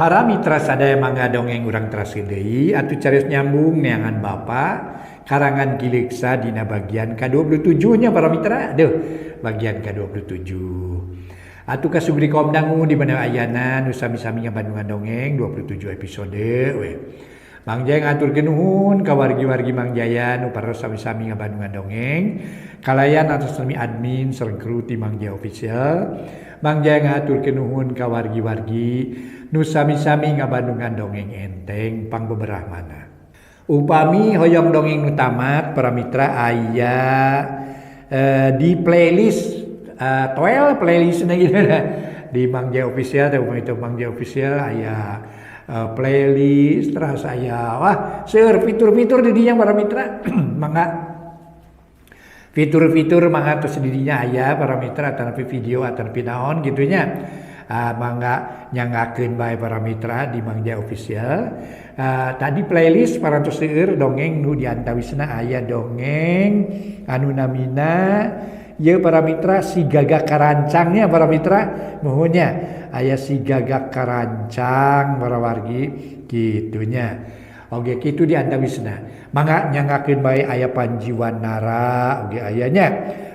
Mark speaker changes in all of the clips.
Speaker 1: Para mitra sadaya mangga dongeng urang teraskeun deui atuh carios nyambung neangan Bapa karangan Ki Leuksa dina bagian ka-27 nya para mitra. Duh, bagian ka-27. Atuh kasubri kaum dangu di mana ayana nu sami-sami ngabandungan dongeng 27 episode we. Mang Jaya ngaturkeun nuhun ka wargi-wargi Mang Jaya nu paros sami-sami ngabandungan dongeng kalayan atas nami admin sareng kru ti Mang Jaya Official. Mang Jaya ngaturkeun nuhun ka wargi-wargi nu sami-sami ngabandungan dongeng enteng pangbeberahmana. Upami hoyong dongeng nu tamat para mitra aya di playlist toel playlist na gitu di Mang Jaya Official teh upami teu Mang Jaya Official aya playlist terus aya wah seueur fitur-fitur di dinya para mitra. Mangga fitur-fitur mangga tos di dinya aya para mitra atanapi video atanapi naon kitu nya. Mangga nyanggakeun bae para mitra di Mang Jaya Official. Tadi playlist parantos seueur dongeng nu diantawisna aya dongeng anu namina ieu para mitra si gagak karancangnya para mitra muhunnya aya si gagak karancang para wargi kitunya. Oge kitu diantawisna. Mangga nyanggakeun bae aya Panji Wanara oge aya nya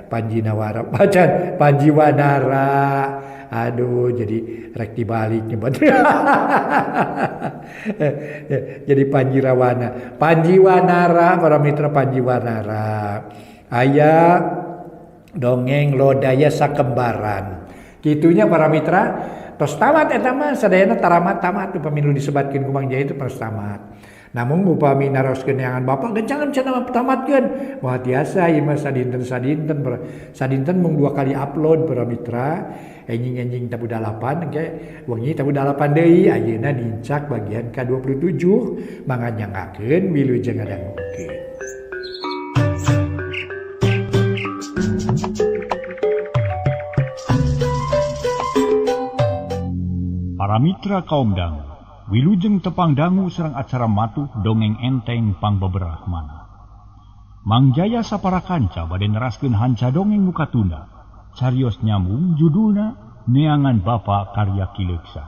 Speaker 1: Panji Nawara pacan Panji Wanara. Aduh jadi rek dibalik nyebat. Jadi Panji Rawana. Panji Wanara para mitra Panji Wanara. Aya dongeng Lodaya Sakembaran. Kitunya para mitra tos tamat eta mah sadayana taramat tamat upami nu disebatkeun ku Mang Jaya itu tos tamat. Namun upami naroskeun neangan Bapak gencangan cenah tamatkeun. Moal tiasa ieu mah sadinten-sadinten sadinten mung 2 kali upload para mitra. Enjing-enjing tabuh 8 engke wengi tabuh 8 deui ayeuna nincak bagian ka-27 mangga nyanggakeun wilujeng ngadangukeun.
Speaker 2: Para mitra kaum dangu, wilujeng tepang dangu sareng acara matuh dongeng enteng pangbeberahmana. Mang Jaya sapara kanca bade neraskeun hanca dongeng nu katunda. Carios nyambung judulna Neangan Bapa karya Ki Leuksa.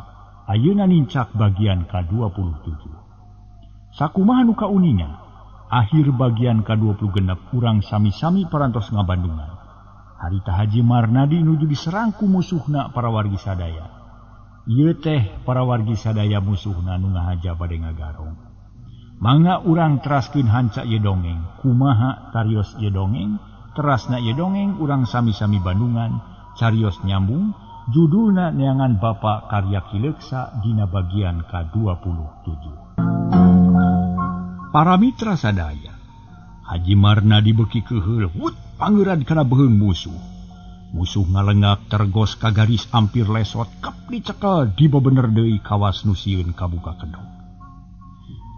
Speaker 2: Ayeuna nincak bagian ka-27. Sakumaha nu kauninga, akhir bagian ka-26 urang sami-sami parantos ngabandungan. Harita Haji Marnadi nuju diserang ku musuhna para wargi sadaya. Ieu teh para wargi sadaya musuhna nu ngahaja bade ngagarong. Mangga urang teraskeun hanca ieu dongeng, kumaha tarios ieu dongeng, terasna ieu dongeng urang sami-sami bandungan, carios nyambung, judulna Neangan Bapa karya Ki Leuksa dina bagian ka-27. Para mitra sadaya, Haji Marnadi beuki keuheul, wut pangeran kana beuheung musuh. Musuh ngalengak tergos ka garis ampir lesot kep dicekel dibebener deui kawas nu sieun kabuka kedok.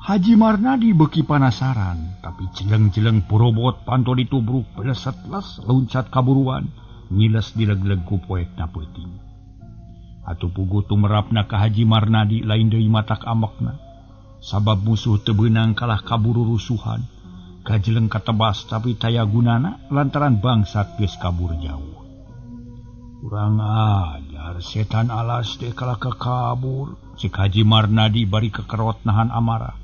Speaker 2: Haji Marnadi beuki panasaran, tapi jeleng-jeleng purobot panto ditubruk beleset les loncat kaburuan, ngiles dileg-leg ku poekna peuting. Atuh puguh tumerapna ka Haji Marnadi lain deui matak amekna. Sabab musuh teu beunang kalah kaburu rusuhan. Kajeleng katebas tapi taya gunana lantaran bangsat geus kabur jauh. Kurang ajar setan alas teh kalah kabur. Cek Haji Marnadi bari kekerot nahan amarah.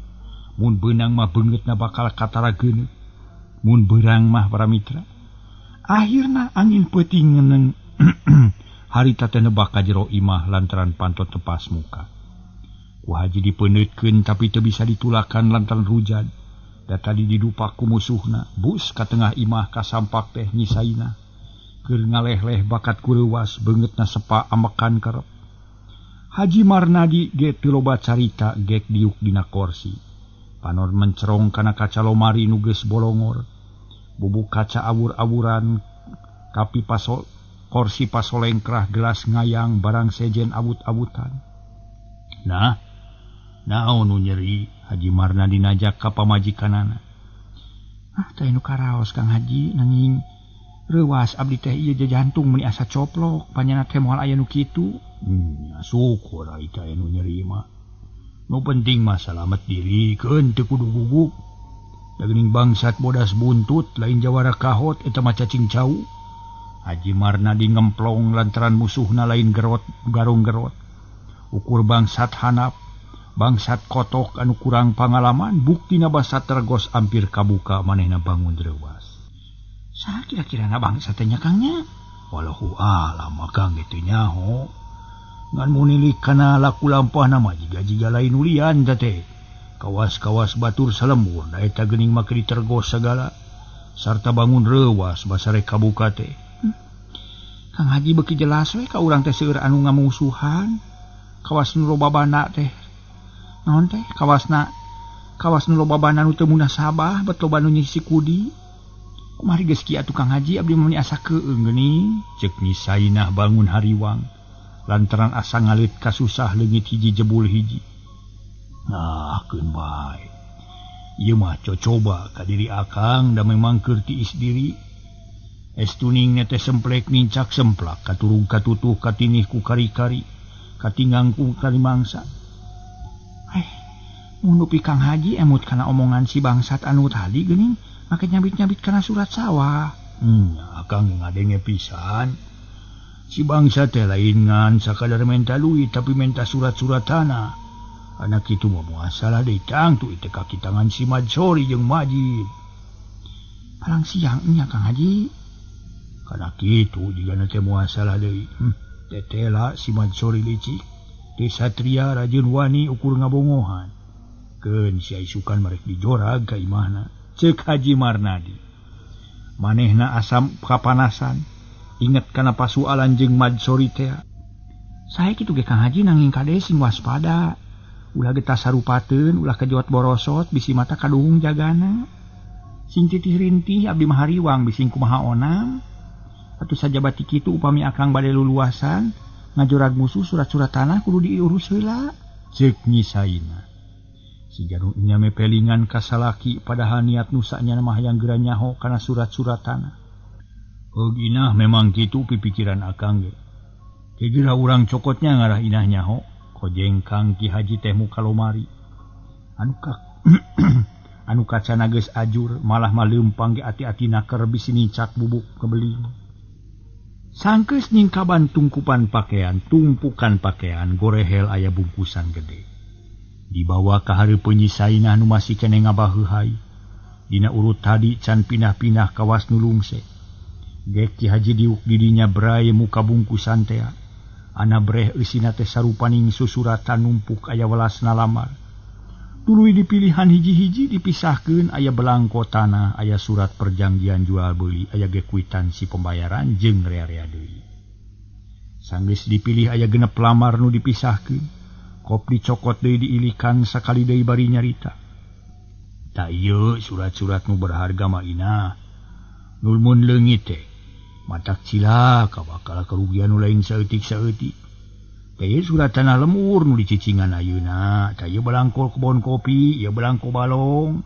Speaker 2: Mun beunang mah beungeutna bakal katara geuneut. Mun beurang mah para mitra. Akhirna angin peuting ngeneng harita teh nebak ka jero imah lantaran panto tepas muka. Ku Haji dipeuneukeun tapi teu bisa ditulakan lantaran hujan. Da tadi didupak ku musuhna, bus ka tengah imah kasampak teh nyisaina. Keur ngaleh-leh bakat kureuwas beungeutna sepa amekan kerep. Haji Marnadi ge teu loba carita gek diuk dina korsi. Panon mencerong kana kaca lomari nu geus bolongor. Bubuk kaca awur-awuran kapi pasol korsi pasolengkrah gelas ngayang barang sejen awut-awutan. Nah, naon nu nyeri? Haji Marnadi najak ka pamajikanana. Ah, teh nu karaos Kang Haji nanging reuwas abdi teh ieu jantung meuni asa coplok panyana teh moal aya nu kitu. Syukur ari teh nu nyeri mah. Nu penting mah salamet diri keun teu kudu gugup. Da geuning bangsat bodas buntut lain jawara kahot eta mah cacing cau. Haji Marnadi ngemplong lantaran musuhna lain gerot garong gerot. Ukur bangsat hanap Bangsat kotok anu kurang pangalaman buktina basa tergos ampir kabuka manehna bangun reuwas. Saha kira-kirana bangsat teh nya Kang nya? Wallahu a'lam Kang teu nyaho. Ngan munilik kana laku lampahna mah jiga-jiga lain ulian teh. Kawas-kawas batur salembur da eta geuning make ditergos sagala sarta bangun reuwas basa rek kabuka teh. Kang Haji beuki jelas we ka urang teh seueur anu ngamungsuhan. Kawas nu loba bana teh. Naon teh kawasna kawas nu loba bana nu teu munasabah bet loba nu nyisi kudi. Kumaha geus kieu atuh Kang Haji abdi mah asa keung geuning. Ceuk Nyi Sainah bangun hariwang lantaran asa ngaleut kasusah leungit hiji jebul hiji. Nah, keun bae. Ieu mah cocoba ka diri akang da memang keur tiis diri. Estuning teh semplek nincak semplak katurung katutuh katinih ku kari-kari katingang ku karimangsa. Mun nepi Kang Haji emut kana omongan si bangsat anu tadi geuning make nyabit-nyabit kana surat sawah. Akang ngadenge pisan. Si bangsat teh lain ngan sakadar menta duit tapi menta surat-surat tanah. Anak itu mah moal salah deui tangtu teh kaki tangan si Madsori jeung Majid. Palang siang nya Kang Haji. Kana kitu jigana teh moal salah deui. Tetela si Madsori licik. Teh satria rajin wani ukur ngabongohan. Keun si isukan marek dijorag ka imahna. Ceuk Haji Marnadi. Manehna asam kapanasan. Inget kana pasualan jeung Madsori teh. Sae kitu ge Kang Haji nanging kade sing waspada. Ulah getas sarupateun, ulah kejot borosot bisi mata kaduhung jagana. Sing titih rintih abdi mah hariwang bising kumaha onam. Atuh sajabati kitu upami akang bade luluasan ngajorag musuh surat-surat tanah kudu diurus heula. Ceuk Nyi Sainah. Si Jarung nya mepelingan ka salaki padahal niat nusanya mah hayang geura nyaho kana surat-surat tanah. Heug inah memang kitu pipikiran akang ge. Geura urang cokotnya ngarah inah nyaho. Kojeng Kang Ki Haji teh muka lomari. Anu kacana geus ajur malah maleumpang ge ati-ati naker bisi nincak bubuk kebeling. Sangkeus nyingkaban tungkupan pakaian, tumpukan pakaian gorehel aya bungkusan gede. Dibawa ka hareupeun Nyi Sainah nu masih keneh ngabaheuhai. Dina urut tadi can pindah-pindah kawas nu lungse. Gek Ki Haji diuk didinya bray muka bungkusan tea. Ana breh eusina teh sarupaning susuratan numpuk aya welasna lamar. Tuluy dipilihan hiji-hiji dipisahkeun aya belangko tanah, aya surat perjanjian jual beli, aya ge kuitansi pembayaran jeung rea-rea deui. Sanggeus dipilih aya genep lamar nu dipisahkeun. Kop dicokot deui diilikan sakali deui bari nyarita. Ta ieu surat-surat nu berharga mah inah. Nulmun leungit teh. Matak cilaka bakal kerugian nu lain saeutik-saeutik. Teh surat tanah lemur nu dicicingan ayeuna, tah ieu belangko kebon kopi, ieu belangko balong.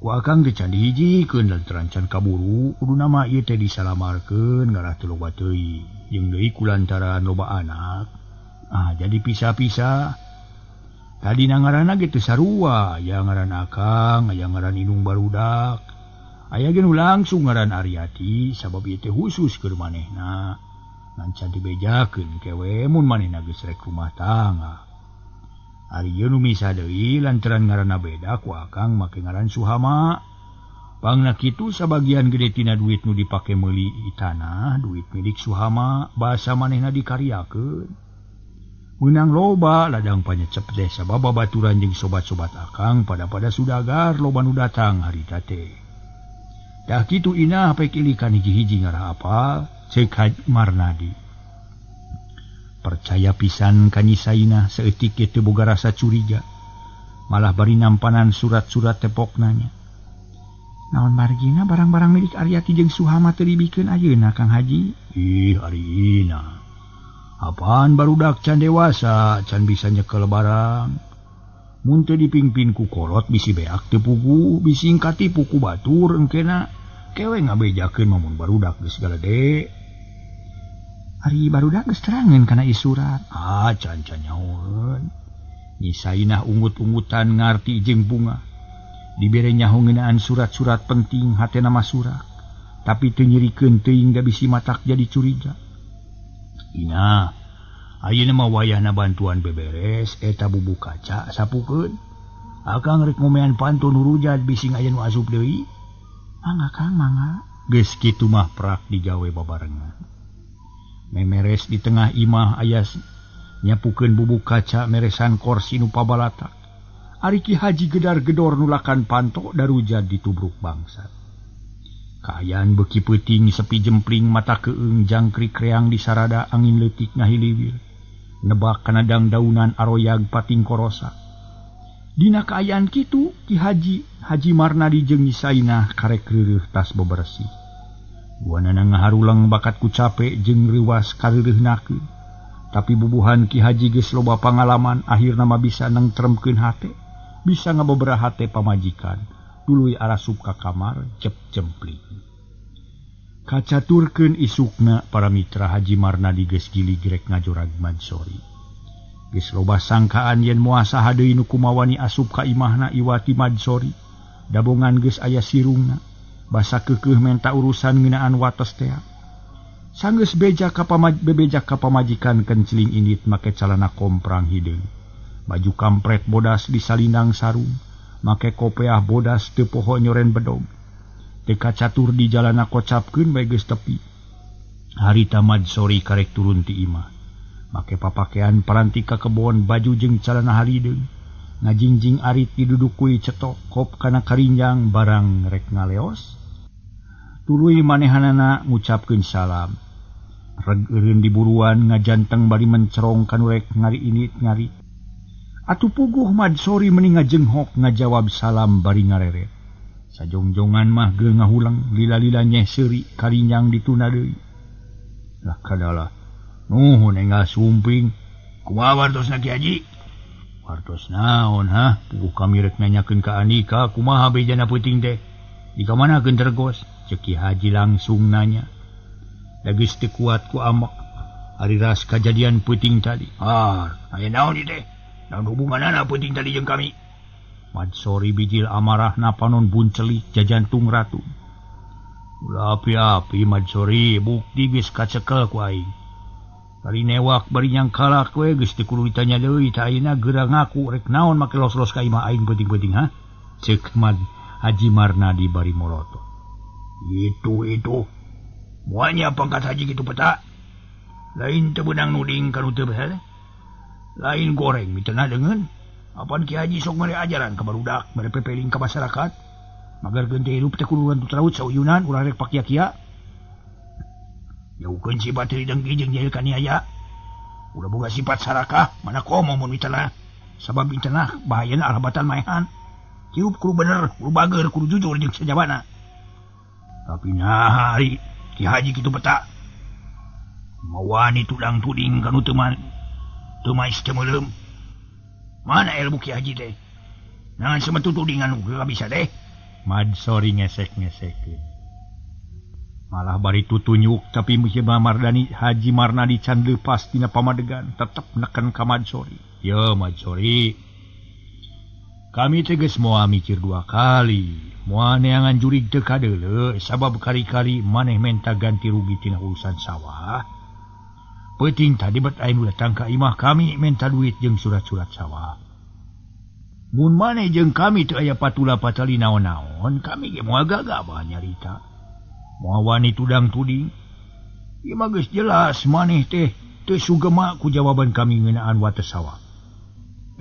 Speaker 2: Ku akang teh can dihijikeun lantaran can kaburu, kuduna mah ieu teh disalamarkeun ngarah teu loba teuing. Jeung deui kulantaran loba anak. Ah, jadi pisah-pisah. Tadi ngaranna ge teu sarua, aya ngaran akang, aya ngaran indung barudak. Aya ge nu langsung ngaran Aryati sabab ieu teh khusus keur manehna. Ngan can dibejakeun kewe mun manehna geus rek rumah tangga. Ari ieu nu misah deui lantaran ngaranna beda ku akang make ngaran Suhama. Pangna kitu sabagian gede tina duit nu dipake meuli tanah, duit milik Suhama, basa manehna dikaryakeun. Meunang loba ladang panyecep teh sabab babaturan jeung sobat-sobat akang pada-pada sudagar loba nu datang harita teh. Dah kitu inah pek ilikan hiji-hiji ngarah apal ceuk Haji Marnadi. Percaya pisan ka Nyi Sainah saeutik ge teu boga rasa curiga. Malah bari nampanan surat-surat tepok nanya. Naon margina barang-barang milik Aryati jeung Suhama teu dibikeun ayeuna Kang Haji? Ih ari inah. Apaan barudak can dewasa can bisa nyekel barang. Mun teu dipingpin ku kolot bisi beak teu pugu, bisi katipu ku batur engkena kewe ngabejakeun mah mun barudak geus galede. Ari barudak geus terangeun kana ieu surat. Ah can can nyahoeun. Nyi Sainah ungut-ungutan ngarti jeung bunga. Dibere nyaho ngeunaan surat-surat penting hatena mah surak. Tapi teu nyerikeun teuing da bisi matak jadi curiga. Inah, Ayeuna mah wayahna bantuan beberes eta bubuk kaca sapukeun. Akang rek ngomean pantun hurujat bising aya nu asup deui. Mangga Kang, mangga. Geus kitu mah prak digawe babarengan. Memeres di tengah imah aya nyapukeun bubuk kaca meresan korsi nu pabalatak. Ari Ki Haji gedar-gedor nulakan panto darujat ditubruk bangsat. Kaayaan beuki peuting sepi jempling mata keung jangkrik reang di sarada angin leutik ngahiliwir. Nebak kana dangdaunan aroyag pating korosa. Dina kaayaan kitu Ki Haji Haji Marnadi jeung Nyi Sainah karek reureuh tas bebersih. Duanana ngaharulang bakat ku cape jeung reuwas kareureuhnakeun. Tapi bubuhan Ki Haji geus loba pangalaman akhirna mah bisa nengtremkeun hate, bisa ngabobera hate pamajikan. Tuluy arasup ka kamar cep jempling. Kacaturkeun isukna para mitra Haji Marnadi geus gilig rek ngajorag Madsori. Geus loba sangkaan yen moal saha deui nu kumawani asup ka imahna iwati Madsori. Dabongan geus aya sirungna, basa keukeuh menta urusan ngeunaan wates tea. Sanggeus beja ka bebeja ka pamajikan kenceling indit make calana komprang hideung. Baju kampret bodas disalindang sarung, make kopeah bodas teu poho nyoren bedog. Teu kacatur di jalana kocapkeun bae geus tepi. Harita Madsori karek turun ti imah. Make papakean paranti ka kebon baju jeung calana harideung. Ngajingjing arit didudukui cetok kop kana karinjang barang rek ngaleos. Tuluy manehanana ngucapkeun salam. Reg eureun diburuan ngajanteng bari mencerong kanu rek ngari init ngari. Atuh puguh Madsori meni ngajenghok ngajawab salam bari ngareret. Sajongjongan mah geus ngahulang lila-lila nyeh seuri karinjang dituna deui. Lah kadalah nuhun enggal sumping. Kumaha wartosna Ki Haji? Wartos naon ha? Puguh kami rek nanyakeun ka Andika kumaha bejana peuting teh? Di kamanakeun tergos? Ceuk Ki Haji langsung nanya. Da geus teu kuat ku amek. Ari ras kajadian peuting tadi. Ah, aya naon ieu teh? Naon hubunganana peuting tadi jeung kami? Madsori bijil amarahna panon buncelik jajantung ratu. Ulah api-api Madsori, bukti geus kacekel ku aing. Bari newak bari nyangkalak we geus teu kudu ditanya deui tah ayeuna geura ngaku rek naon make los-los ka imah aing peuting-peuting ha? Ceuk Mad Haji Marnadi bari molotot. Itu. Moalnya pangkat haji kitu peta. Lain teu beunang nuding kanu teu behel. Lain goreng mitenah deungeun. Apan Ki Haji sok mere ajaran ka barudak, mere pepeling ka masyarakat. Magarkeun teh hirup teh kudu teraut sauyunan ulah rek pakia-kia. Jauhkeun sifat hiri dengki jeung jahil kaniaya. Ulah boga sifat sarakah, mana komo mun mitenah. Sabab mitenah bahayana alabatan maehan. Hirup kudu bener, kudu bager, kudu jujur jeung sajabana. Tapi nah ari Ki Haji kitu peta. Mawani tudang tuding kanu teu teu mais teu meuleum. Mana ilmu Ki Haji teh? Nangan semetu tudingan nu bisa teh. Madsori ngesek-ngesekeun. Malah bari tutunyuk tapi musibah Mardani Haji Marnadi can leupas tina pamadegan tetep neken ka Madsori. Ye Madsori. Kami teh geus moal mikir dua kali. Moal neangan jurig teu kadeuleu sabab kali-kali maneh menta ganti rugi tina urusan sawah. Peuting tadi bet aing datang ka imah kami menta duit jeung surat-surat sawah. Mun maneh jeung kami teu aya patula patali naon-naon, kami ge moal gagabah nyarita. Moal wani tudang tuding. Ieu mah geus jelas maneh teh teu sugema ku jawaban kami ngeunaan wates sawah.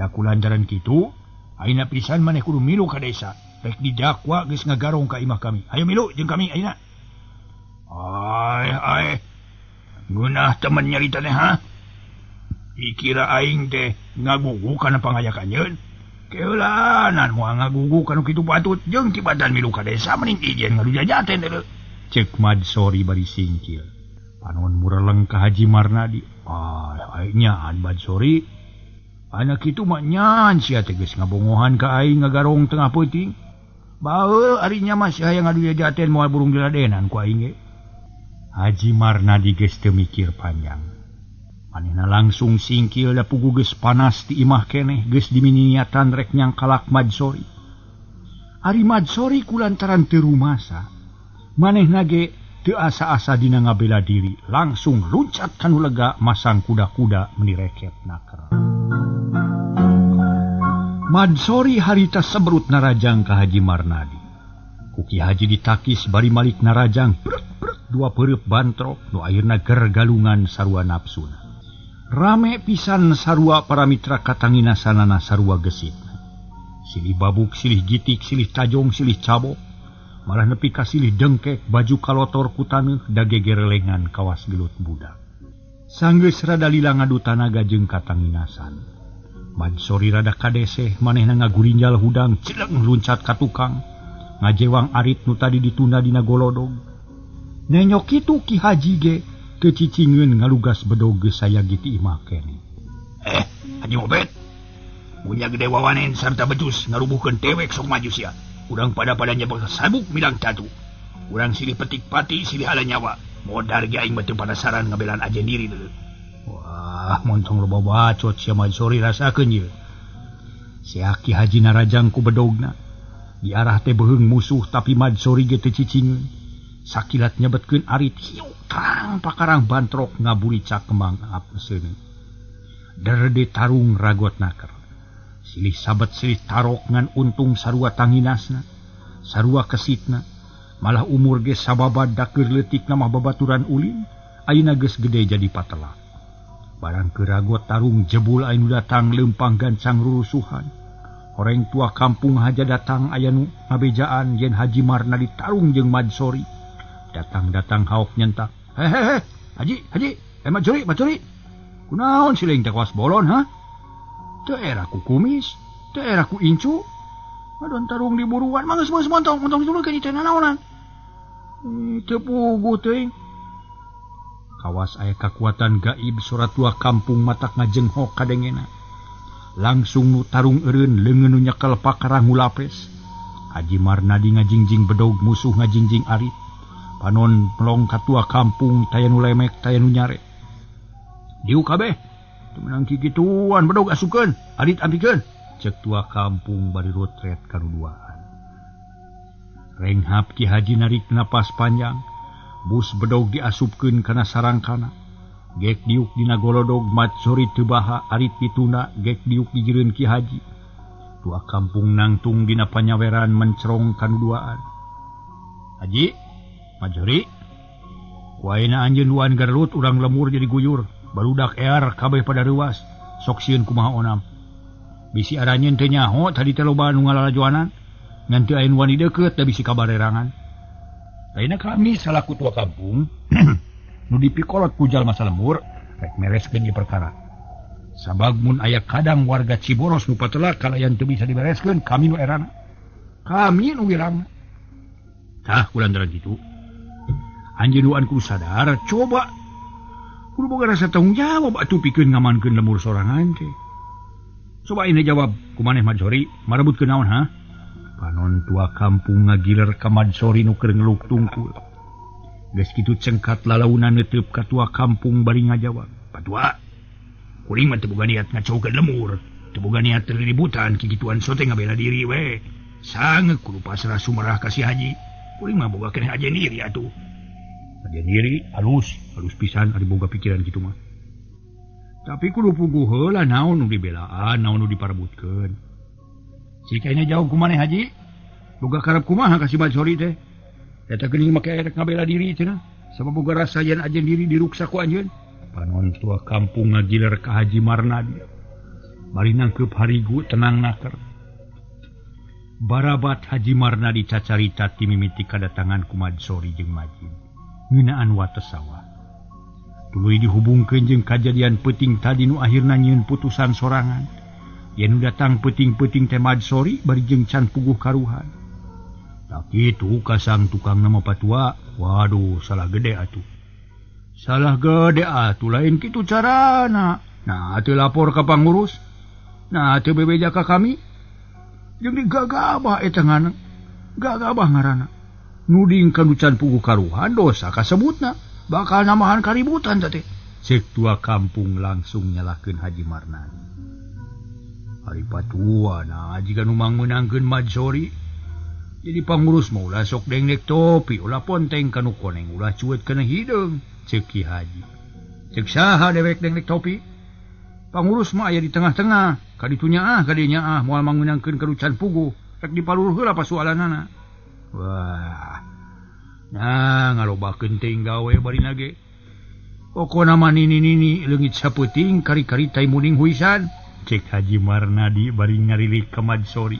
Speaker 2: Da kulantaran kitu, ayeuna pisan maneh kudu milu ka desa. Rek didakwa geus ngagarong ka imah kami. Ayo milu jeung kami ayeuna. Ai ai. Ngeunah temen nyarita teh ha? Dikira aing teh ngagugu kana pangajakan nyeun. Keulanan moal ngagugu kana kitu patut jeung tibatan milu ka desa mending ijen ngadu jajaten teh. Ceuk Madsori bari singkil. Panon mureleng ka Haji Marnadi. Ah, ai nyaan Madsori. Anak kitu mah nyan sia teh geus ngabongohan ka aing ngagarong tengah peuting. Baeul ari nya mah sia hayang ngadu jajaten moal burung diladenan ku aing ge. Haji Marnadi geus teu mikir panjang. Manehna langsung singkil da pugu geus panas di imah keneh geus diminiatan rek nyangkalak Madsori. Ari Madsori kulantaran teu rumasa. Manehna ge Teu asa-asa dina ngabela diri langsung luncat kanu lega masang kuda-kuda meni reket naker. Madsori harita seberut narajang ka Haji Marnadi. Ku Ki Haji ditakis bari malik narajang brek-brek dua peureub bantrok nu akhirna ger galungan sarua nafsuna. Rame pisan sarua para mitra katanginasanana sarua gesit. Silih babuk, silih gitik, silih tajong, silih cabok. Malah nepi ka silih dengkek baju kalotor ku taneuh da gegerelengan kawas gelut budak. Sanggeus rada lila ngadu tanaga jeung katanginasan. Madsori rada kadeseh manehna ngagurinjal hudang cileng luncat ka tukang ngajewang arit nu tadi ditunda dina golodog. Nenyok kitu Ki Haji ge teu cicingeun ngalugas bedog geus sayagi ti imah keneh.
Speaker 3: Haji Obet punya gede wawanen sarta becus ngarubuhkeun dewek sok maju sia. Urang pada-padanya bakal sabuk milang catu. Urang silih petik pati silih ala nyawa. Modar ge aing mah teu panasaran ngabelaan ajen diri deuleu.
Speaker 2: Wah, montong loba bacot sia Madsori rasakeun ieu. Sia Ki Haji narajang ku bedogna. Diarah teh beuheung musuh tapi Madsori ge teu cicingeun. Sakilat nyebetkeun arit hiu terang pakarang bantrok ngaburicak kembang apseuneu. Derde tarung ragot naker. Silih sabet silih tarok ngan untung sarua tanginasna, sarua kesitna. Malah umur ge sababad dakeur leutikna mah babaturan ulin, ayeuna geus gede jadi patelah. Barang keur ragot tarung jebul anu datang leumpang gancang rurusuhan. Horeng tua kampung haja datang aya nu ngabejaan yen Haji Marnadi tarung jeung Madsori. Datang-datang haok nyentak. Hehehe, Haji, Haji, Madsori, Madsori. Kunaon siling teh kawas bolon ha? Teu era ku kumis, teu era ku incu. Adon tarung di buruan, mah geus montong, montong dituluykeun teh nanaonan. Teu puguh teuing. Kawas aya kakuatan gaib surat tua kampung matak ngajenghok kadengena. Langsung nu tarung eureun leungeun nu nyekel pakarang ngulapes. Haji Marnadi ngajingjing bedog musuh ngajingjing arit. Panon melong ka tua kampung taya nu lemek taya nu nyare. Diuk kabeh. Teu meunang kikituan bedog asupkeun, arit ampikeun. Ceuk tua kampung bari rotret karuduaan. Renghap Ki Haji narik napas panjang. Bus bedog diasupkeun kana sarangkana. Gek diuk dina golodog Madsori teu baha arit ditunda gek diuk dijireun Ki Haji. Tua kampung nangtung dina panyaweran mencerong kanuduaan. Haji, Madsori, ku ayeuna anjeun duaan garut urang lemur jadi guyur, barudak ear kabeh pada reuas, sok sieun kumaha onam. Bisi aranjeun teu nyaho tadi teh loba nu ngalalajoanan, ngan teu aya nu wani deukeut da bisi kabarerangan. Ayeuna kami salaku tua kampung nu dipikolot ku jalma salemur rek mereskeun ieu perkara. Sabab mun aya kadang warga Ciboros nu patelak kalayan teu bisa dibereskeun kami nu erana. Kami nu wirangna. Tah kulantaran kitu. Anjeun duaan kudu sadar coba kudu boga rasa tanggung jawab atuh pikeun ngamankeun lemur sorangan teh. Coba ini jawab ku maneh Madsori marebutkeun naon ha? Panon tua kampung ngagiler ka Madsori nu keur ngeluk tungkul. Geus kitu cengkat lalaunan neuteub ka tua kampung bari ngajawab.
Speaker 3: Patua, kuring mah teu boga niat ngacaukeun lemur, teu boga niat riributan kikituan sote ngabela diri we. Sangeuk kudu pasrah sumerah ka si Haji. Kuring mah boga keneh ajen diri atuh.
Speaker 2: Ajen diri halus, halus pisan ari boga pikiran kitu mah. Tapi kudu puguh heula naon nu dibelaan, naon nu diparebutkeun. Sikainya jauh ku maneh Haji. Boga karep kumaha ka si Madsori teh? Eta geuning make rek ngabela diri cenah. Sabab boga rasa yen ajen diri diruksa ku anjeun. Panon tua kampung ngagiler ka Haji Marnadi. Bari nangkeup harigu tenang naker. Barabat Haji Marnadi cacarita ti mimiti kadatangan ku Madsori jeung Majid. Ngeunaan wates sawah. Tuluy dihubungkeun jeung kajadian peuting tadi nu akhirna nyieun putusan sorangan. Yen nu datang peuting-peuting teh Madsori bari jeung can puguh karuhan. Tak kitu kasang tukang nama patua. Waduh, salah gede atuh. Salah gede atuh lain kitu carana. Nah, teu lapor ka pangurus. Nah, teu bebeja ka kami. Jeung digagabah eta ngaran. Gagabah ngaranna. Nuding ka nu can puguh karuhan dosa kasebutna. Bakal namahan kaributan teh. Ceuk tua kampung langsung nyalahkeun Haji Marnadi. Ari patua nah jika nu mangmeunangkeun Madsori.
Speaker 3: Jadi pangurus mah ulah sok dengdek topi, ulah ponteng kanu koneng, ulah cuet kana hideung, ceuk Ki Haji. Ceuk saha dewek dengdek topi? Pangurus mah aya di tengah-tengah, kaditu nyaah ka dieu nyaah moal mangunangkeun karucan puguh, rek dipalur heula pasualanana. Wah. Nah, ngalobakeun teuing gawe barina ge. Pokona mah nini-nini leungit sapeuting kari-kari tai muning huisan, cek Haji Marnadi bari ngarilik ka Madsori.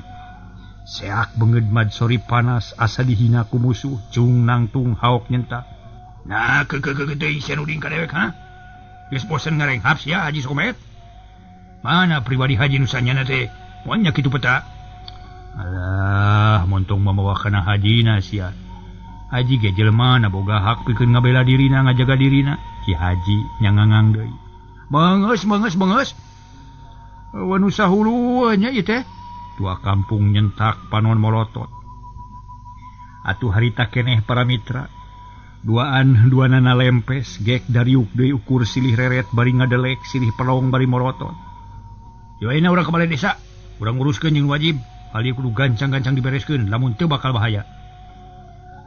Speaker 3: Seak beungeut Madsori panas asa dihina ku musuh, cung nangtung haok nyentak. Nah, keukeuh teuing sia nuding ka dewek ha? Geus bosen ngarenghap sia Haji Somet. Mana pribadi Haji nu sanyana teh? Moal nya kitu peta. Alah, montong mamawa kana hajina sia. Haji ge jelema na boga hak pikeun ngabela dirina, ngajaga dirina. Ki Haji nyangangang deui. Beungeus beungeus beungeus. Wanu sahulu nya ieu teh. Tua kampung nyentak panon molotot. Atuh harita keneh para mitra. Duaan duanana lempes gek dariuk deui ukur silih reret bari ngadelek silih pelong bari molotot. Yo ayeuna urang ka balai desa, urang nguruskeun jeung wajib. Hal ieu kudu gancang-gancang dibereskeun lamun teu bakal bahaya.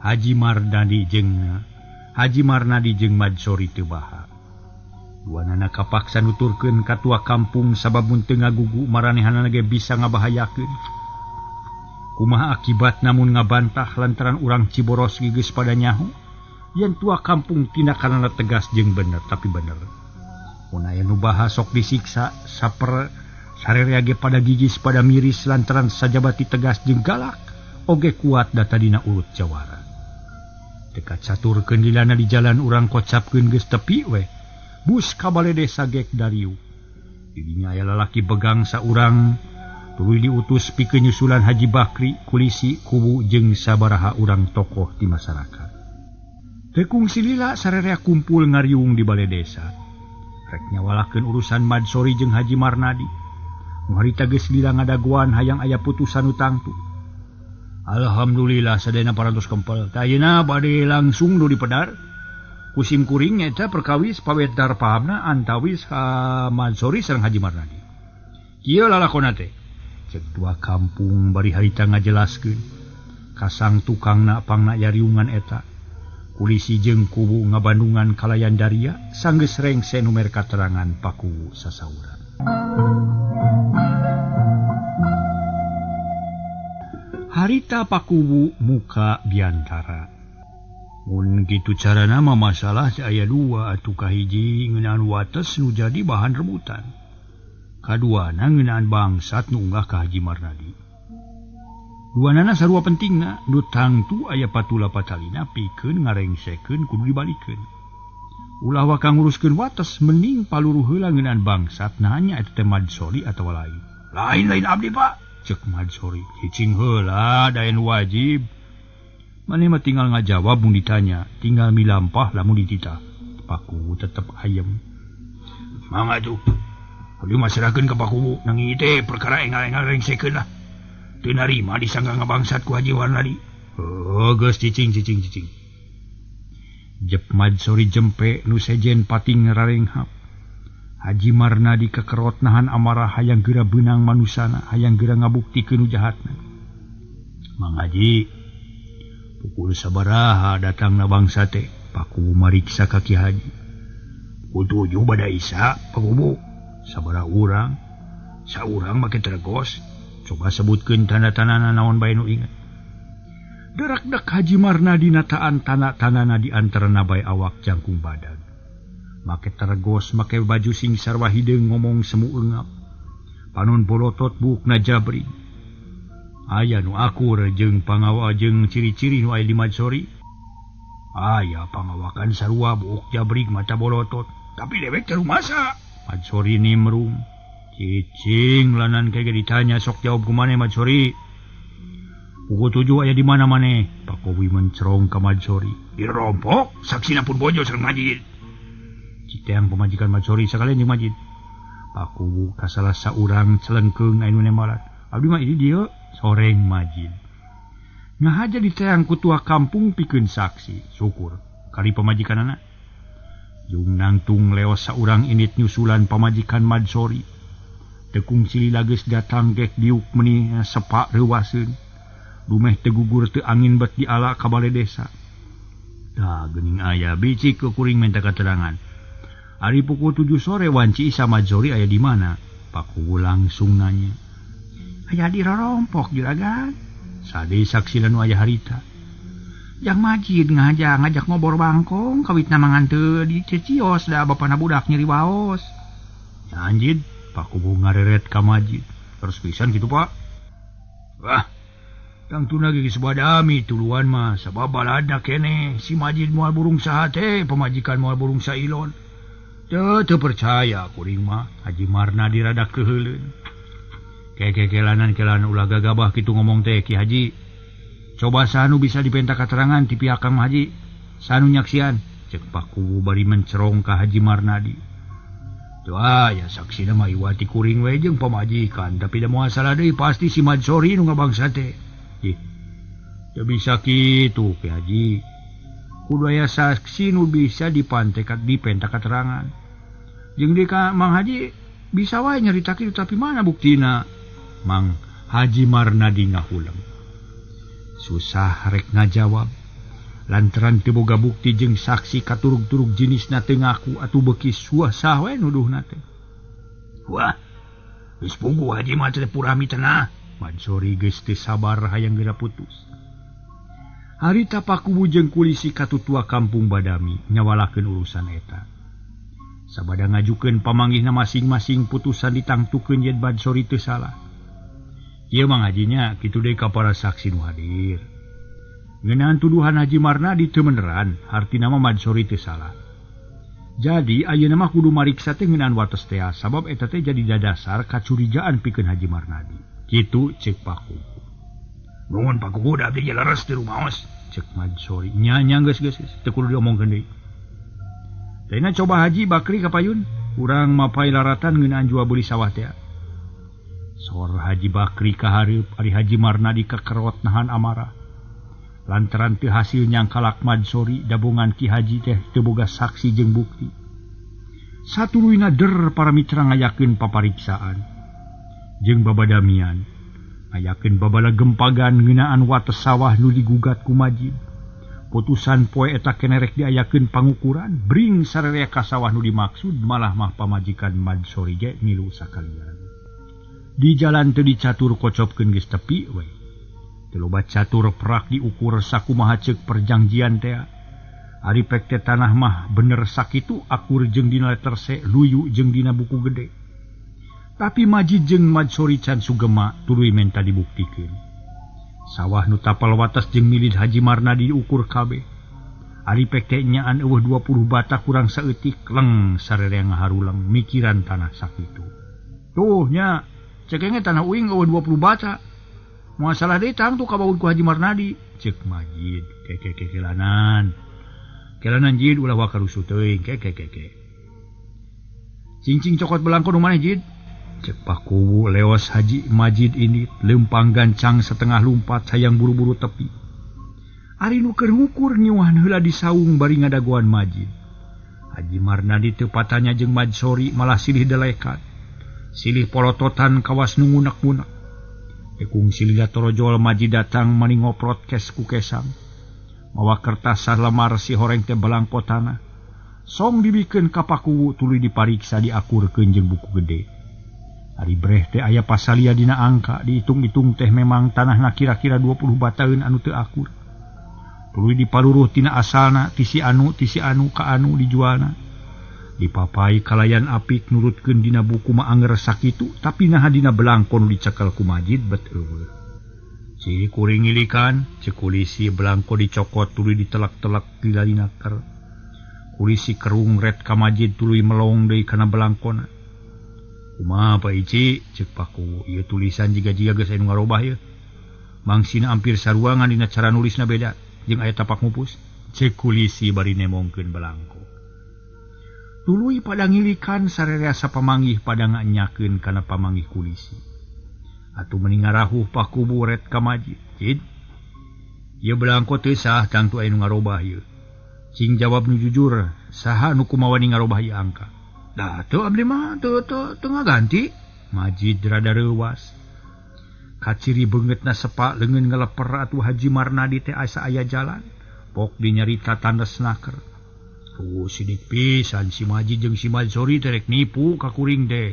Speaker 3: Haji Marnadi jeung Madsori teu baha. Duanana kapaksa nuturkeun ka tua kampung sabab mun teu ngagugu maranehanana ge bisa ngabahayakeun. Kumaha akibat namun ngabantah lantaran urang Ciboros geus pada nyaho yen tua kampung tindakanana tegas jeung bener tapi bener. Mun aya nu baha sok disiksa saper sarerea ge pada gigis pada miris lantaran sajabati tegas jeung galak oge kuat data dina urut jawara. Dekat caturkeun lilana di jalan urang kocapkeun geus tepi we. Bus ka bale desa gek dariu. Didinya aya lalaki begang saurang tuluy diutus pikeun nyusulan Haji Bakri, kulisi, kubu jeung sabaraha urang tokoh di masyarakat. Teu kungsi lila sarerea kumpul ngariung di bale desa. Rek nyawalakeun urusan Madsori jeung Haji Marnadi. Nu harita geus lila ngadagoan hayang aya putusan nu tangtu. Alhamdulillah sadayana parantos kempel. Tah ayeuna bade langsung nu dipedar. Kusim kuring eta perkawis pawedar pahamna antawis Madsori sareng Haji Marnadi. Kieu lalakonna teh. Cek tua kampung bari harita ngajelaskeun. Kasang tukangna pangna yariungan eta. Kulisi jeung kubu ngabandungan kalayan daria sanggeus rengse numer katerangan pakuwu sasauran. Harita pakuwu muka biantara. Mun kitu carana mah masalah aya dua atuh kahiji ngeunaan wates nu jadi bahan rebutan. Kaduana ngeunaan bangsat nu unggah ka Haji Marnadi. Duanana sarua pentingna nu tangtu aya patula patalina pikeun ngarengsekeun kudu dibalikeun. Ulah waka nguruskeun wates mending paluruh heula ngeunaan bangsat nanya eta teh Madsori atawa lain. Lain-lain abdi Pak, cek Madsori. Cicing heula da nu wajib. Maneh mah tinggal ngajawab mun ditanya, tinggal milampah lamun dititah. Pakuwu tetep ayem. Mangga tuh. Abdi mah serahkeun ka pakuwu nang ieu teh perkara engal-engal rengsekeun lah. Teu narima disangka ngabangsat ku Haji Marnadi. Oh, geus cicing cicing cicing. Jep Madsori jempe nu sejen pating rarenghap. Haji Marnadi kekerot nahan amarah hayang geura beunang manusana, hayang geura ngabuktikeun nu jahatna. Mang Haji, pukul sabaraha datangna bangsa teh? Pakuwu mariksa ka Ki Haji. Pukul 7 bada Isa, pakuwu. Sabaraha urang? Saurang make tergos. Coba sebutkeun tanda-tandana naon bae nu inget. Darakdak Haji Marnadi nataan tanda-tandana di antara nabai awak jangkung badag. Make tergos, make baju sing sarwa hideung ngomong semu eungap. Panon bolotot buukna jabri. Aya nu akur jeung pangawa jeung ciri-ciri nu aya di Madsori. Aya pangawakan sarua buuk jabrig mata bolotot, tapi dewek teu rumasa. Madsori nimrum. Cicing lanan kege ditanya sok jawab kumaneh Madsori. Pukul 7 aya di mana maneh? Pakowi mencerong ka Madsori. Dirompok saksina pun bojo sareng Majid. Citeang pemajikan Madsori sakalian jeung Majid. Pakuwu ka salah saurang celengkeung anu nembalan. Abdi mah ini dieu soreng Majid. Ngahaja diteang ku tua kampung pikeun saksi. Syukur kali pamajikanana. Jung nangtung leos saurang init nyusulan pamajikan Madsori. Tekung silila geus datang gek diuk meuni sepak reuwaseun.
Speaker 2: Dumeh teu gugur teu angin bet diala ka bale desa. Tah geuning aya bicik ke kuring minta keterangan. Ari pukul 7 sore wanci Isa Madsori aya di mana? Pak Kuwu langsung nanya. Aya di rorompok juragan. Sade saksi nu aya harita. Jang Majid ngajak ngobor bangkong kawitna mangan teu di cecios da bapana budak nyeri waos. Ya anjid, Pak Kuwu ngareret ka Majid. Terus pisan kitu Pak. Wah. Tangtuna geus badami tuluan mah sabab baladna keneh si Majid moal burung saha teh pamajikan moal burung sailon. Teu percaya kuring mah Haji Marnadi rada keuheuleun. Kekekelanan kelan ulah gagabah kitu ngomong teh Ki Haji. Coba sanu bisa dipenta katerangan ti pihak Kang Haji. Sanu nyaksian cek Pak Kuwu bari mencerong ka Haji Marnadi. Tuh aya saksina mah iwati kuring we jeung pamajikan tapi da moal salah deui pasti si Madsori nu ngabangsa teh. Ya bisa kitu Ki Haji. Kudu aya saksi nu bisa dipantekat dipenta katerangan. Jeung di ka Mang Haji bisa wae nyarita kitu tapi mana buktina? Mang Haji Marnadi ngahuleng. Susah rek ngajawab. Lantaran teu boga bukti jeung saksi katurug-turug jenisna teu ngaku atuh beuki susah we nuduhna teh. Wah, geus puguh Haji mah teh purami cenah. Madsori geus teu sabar hayang geura putus. Harita Pak Kuwu jeung kulisi katutua kampung Badami nyawalakeun urusan eta. Sabada ngajukeun pamanggihna masing-masing putusan ditangtukeun yen Madsori teu salah. Ieu Mang Hajinya kitu deui ka para saksi nu hadir. Ngeunaan tuduhan Haji Marnadi teu beneran, hartina mah Madsori teu salah. Jadi ayeuna mah kudu mariksa teh ngeunaan wates teh sabab eta teh jadi dadasar kacurigaan pikeun Haji Marnadi. Kitu cek Pak Kuwu. Nuhun Pak Kuwu da abdi leres di rumaos cek Madsori. Nya nya geus geus teu kudu diomongkeun deui. Tehna coba Haji Bakri ka payun, urang mapai laratan ngeunaan jual beuli sawah teh. Sor Haji Bakri ka hareup ari Haji Marnadi kakerot nahan amarah. Lantaran teu hasil nyangkalak Madsori dabongan Ki Haji teh teu boga saksi jeung bukti. Satuluyna der para mitra ngayakeun papariksaan. Jeung babadamian ngayakeun babala gempagan ngeunaan wates sawah nu digugat ku Majid. Putusan poe eta keneh rek diayakeun pangukuran bring sararea ka sawah nu dimaksud malah mah pamajikan Madsori ge milu sakalian. Di jalan teu dicatur kocopkeun geus tepi we. Teu loba catur prak diukur sakumaha ceuk perjanjian teh. Ari pek teh tanah mah bener sakitu akur jeung dina letter C luyu jeung dina buku gede. Tapi Majid jeung Madsori can sugema tuluy menta dibuktikeun. Sawah nu tapal wates jeung milid Haji Marnadi diukur kabeh. Ari pek teh nyaan eueuh 20 bata kurang saeutik leng sararea ngaharuleng mikiran tanah sakitu. Tuh nya cekenge tanah uing eueuh 20 bata. Moal salah deui tang tuh kabaud ku Haji Marnadi. Cek Majid kekekekelanan. Kelanan jid ulah wakarusuh teuing kekekeke. Cingcing cokot belangko nu maneh jid. Cek Pak Kuwu leos Haji Majid ini lempang gancang setengah lumpat sayang buru-buru tepi. Ari nu keur ngukur ngiwah heula di saung bari ngadagoan Majid. Haji Marnadi teu patanya jeung Madsori malah silih delekat. Silih polototan kawas nu ngunek-ngunek. Ekung silih torojol Majid datang mani ngoprot kes ku kesang. Mawa kertas salemar si horeng teh belangko tanah. Song dibikeun ka Pak Kuwu tuluy dipariksa diakurkeun jeung buku gede. Ari breh teh aya pasalia dina angka dihitung-hitung teh memang tanahna kira-kira 20 bataeun anu teu akur. Tuluy dipaluruh tina asalna ti si anu ka anu dijualna. Dipapai kalayan apik nurutkeun dina buku mah anger sakitu tapi naha dina belangko nu dicekel ku Majid bet eueuh. Ciri kuring ngilikan ceuk kulisi belangko dicokot tuluy ditelak-telak dilalinaker. Kulisi kerung ret ka Majid tuluy melong deui kana belangkona. Kumaha Pak Ici cek Pak Kuwu ieu tulisan jiga-jiga geus anu ngarobah ieu. Mangsina ampir saruangan dina cara nulisna beda jeung aya tapak mupus. Cek kulisi bari nemongkeun belangko. Tuluy pada ngilikan sararea sapamanggih pada nganyakeun kana pamanggih kulisi. Atuh meni ngarahuh Pak Kuwu ret ka Majid. Jid ieu belangko teu sah tangtu aya nu ngarobah ieu. Cing jawab nu jujur saha nu kumaha wani ngarobah ieu angka. Dah teu abdi mah teu teu ngaganti. Majid rada reuwas. Kaciri beungeutna sepak leungeun ngeleper atuh Haji Marnadi teh asa aya jalan. Pok dinyarita tandes naker. Tuh sidik pisan si Majid jeung si Mansori teh rek nipu ka kuring teh.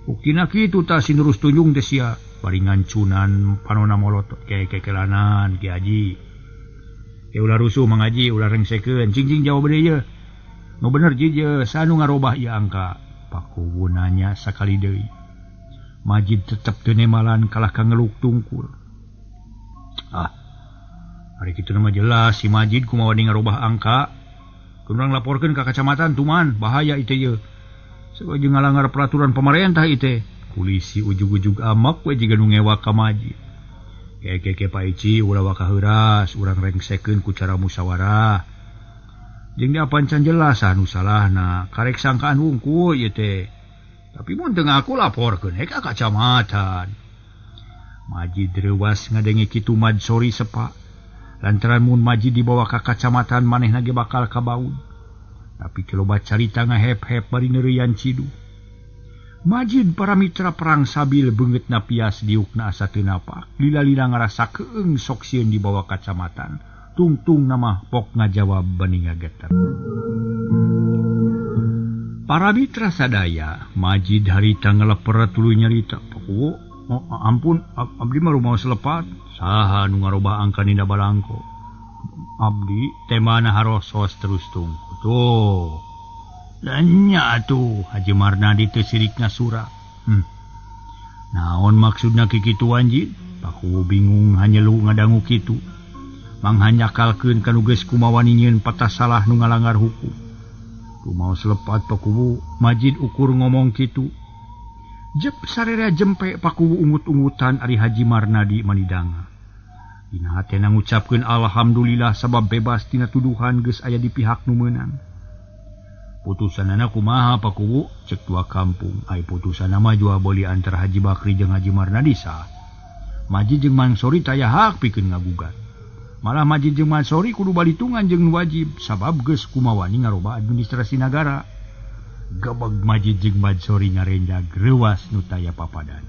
Speaker 2: Buktina kitu tah si Nurus Tunjung teh sia. Bari ngancunan panona molotot kekekelanan Ki Haji. Ke ulah rusuh Mang Haji ulah rengsekeun cing-cing jawab deui ye. Nu bener ji ye sanu ngarobah ieu angka. Pakuwu nanya sakali deui. Majid tetep teu nemalan kalah ka ngeluk tungkul. Ah. Ari kitu mah jelas si Majid kumaha wani ngarobah angka. Kurang laporkeun ka kacamatan tuman, bahaya itu ye. Sebab jeung ngalanggar peraturan pemerintah itu. Polisi ujug-ujug amak we jiga nu ngewa ka Majid. Keke Pak Ici ulah waka heuras, urang rengsekeun ku cara musyawarah. Jeung diapan can jelas anu salahna, karek sangkaan wungkul ieu teh. Tapi mun teu ngaku laporkeun ka kacamatan. Majid reuwas ngadenge kitu Mansori sepak. Lantaran mun Majid dibawa ka kacamatan manehna ge bakal kabaud. Tapi loba carita ngahep-hep bari neureuyan cidu. Majid para mitra perang sabil beungeutna pias diukna asa teu napak. Lila-lila ngarasa keung sok sieun dibawa kacamatan. Tungtung nama pok ngajawab bani ngageter. Para mitra sadaya, Majid harita ngeleper tuluy nyarita. Oh, ampun, abdi mah rumaos lepat. Saha nu ngarobah angka nina balangko. Abdi temana harosos terus tungku. Tuh. Nya atuh Haji Marnadi teu sirikna surak. Naon maksudna kikitu anjing? Paku bingung hanyelu ngadangu kitu. Manghanyakalkeun kanu geus kumawani nyieun patah salah nu ngalanggar hukum. Rumaos lepat Pakuwu, Majid ukur ngomong kitu. Jep sararea jempe Pakuwu ungut-ungutan ari Haji Marnadi manidanga. Dina hatena ngucapkeun alhamdulillah sabab bebas tina tuduhan geus aya di pihak nu meunang. Putusanana kumaha Pakuwu? Cek tua kampung. Ai putusanna mah jual beli antara Haji Bakri jeung Haji Marnadi sah. Majid jeung Mansori taya hak pikeun ngagugat. Malah Majid jeung Mansori kudu balitungan jeung wajib sabab geus kumawani ngarobah administrasi nagara. Gebeg Majid jeung Mansori ngarenjag reuwas nu taya papadan.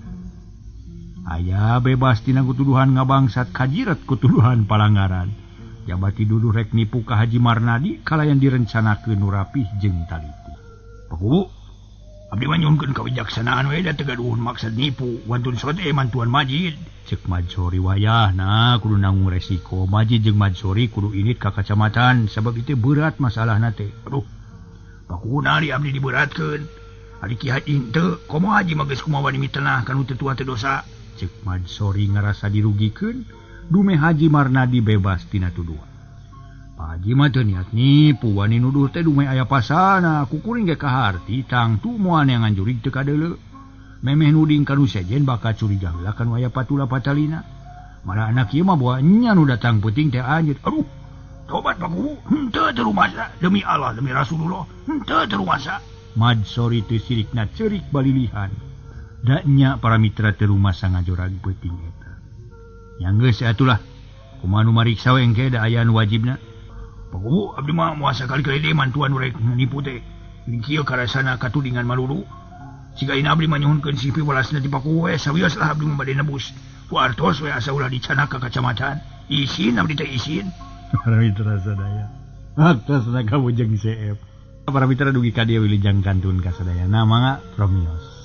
Speaker 2: Aya bebas tina tuduhan ngabangsat kajiret ku tuduhan palanggaran. Jabati duduh rek nipu ka Haji Marnadi kalayan direncanakeun nu rapih jeung taliti. Pakuwu, abdi mah nyuhunkeun kawijaksanaan we da teu gaduh maksud nipu, wantun sote mantuan Majid. Cek Mansori wayahna kudu nanggung resiko. Majid jeung Mansori kudu init ka kacamatan sabab itu berat masalahna teh. Aduh. Pakuwu nari abdi diberatkeun. Ari Ki Haji henteu, komo Haji mah geus kumaha wani mitenah kanu teu tua teu dosa. Cek Mansori ngarasa dirugikeun. Dume Haji Marnadi bebas tina tuduhan. Pak Haji mah teu niat nipu wani nuduh teh dume aya pasana kukuring ge kaharti tangtu moal neangan jurig teu kadeuleu. Memeh nuding kanu sejen bakal curiga heula kanu aya patula patalina. Malah anak ieu mah boa nya nu datang peuting teh anjeun. Aduh, tobat Pakuwu, henteu teu rumasa demi Allah demi Rasulullah, henteu teu rumasa. Mansori teu sirikna ceurik balilihan. Da nya para mitra teu rumasa ngajorag peuting eta. Nya geus atulah. Kumaha nu mariksa we engke da aya nu wajibna. Pakuwu abdi mah moal sakali-kali deui mantuan nu rek nipu teh. Kieu karasana katudingan malulu. Siga ina abdi mah nyuhunkeun sipi walasna ti Pakuwu we sawios lah abdi mah bade nebus. Ku artos we asa ulah dicanak ka kacamatan. Isin abdi teh isin. Para mitra sadaya. Atas kamu jeung CF. Para mitra dugi ka dieu wilujeng kantun ka sadayana mangga promios.